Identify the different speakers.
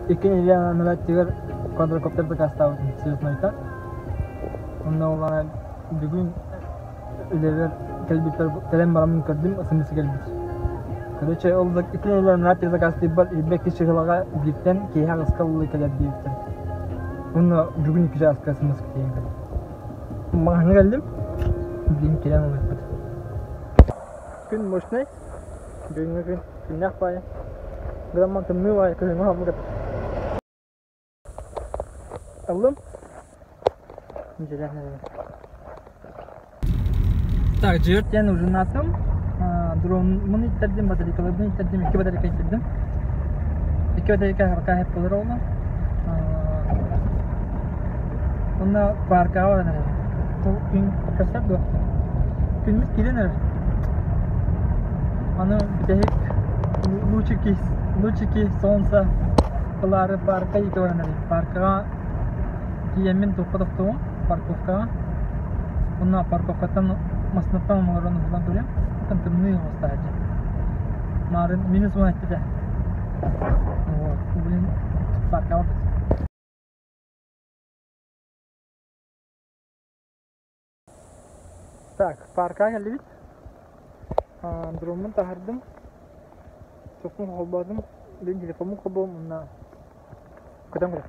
Speaker 1: Икки нэдиэлэ анараа өттүгэр квадрокоптер заказтаабытым цветнойтан. Онно улахан бүгүн үлэбэр кэлбиппэр кэлэн бараммын көрдүм, смс кэлбит. Короче, ол икки нэдиэлэ анараа өттүгэр заказтыырбар илбэкки чыһылаҕа бииртэн киэһэ аҕыска ыллыы кэлэр диэбиттэр. Уонна бүгүн икки чааска смс тиийэн кэллим. Маҕаһыыҥҥа кэллим, билигин кэлэн ылыахпыт. Күн мощнай, бүгүҥҥү күн күннээх баайа. Грамман тымныы баайа кыһыҥҥы хоммут Ыллым. Так, дьиэт диэн ужинатым. Дронмун иттэрдим, батарейкаларбын иттэрдим, икки батарейка иттэрдим. Икки батарейка пока хэп болар оҕолор. Онно паркаҕа баран эрэбин. Күн көстөр дуо? Күнмүт киирэн эрэр. Аны бүтэһик лучики, лучики солнца ылаары парка диэки баран эрэбин. Паркаҕа тиийэммин туохха тохтуом, парковкаҕа. Онно парковкаттан массыынаттан олорон уһулан көрүөм. Оттон тымныы оҕустааччы. Маарын минус уон эттэ. Вот, блин, паркаҕа барбыт. Так, паркаҕа кэллибит. Дроммун таһардым. Соппун холбоотум. Билин телефоммун холбоом уонна көтөн көрөм.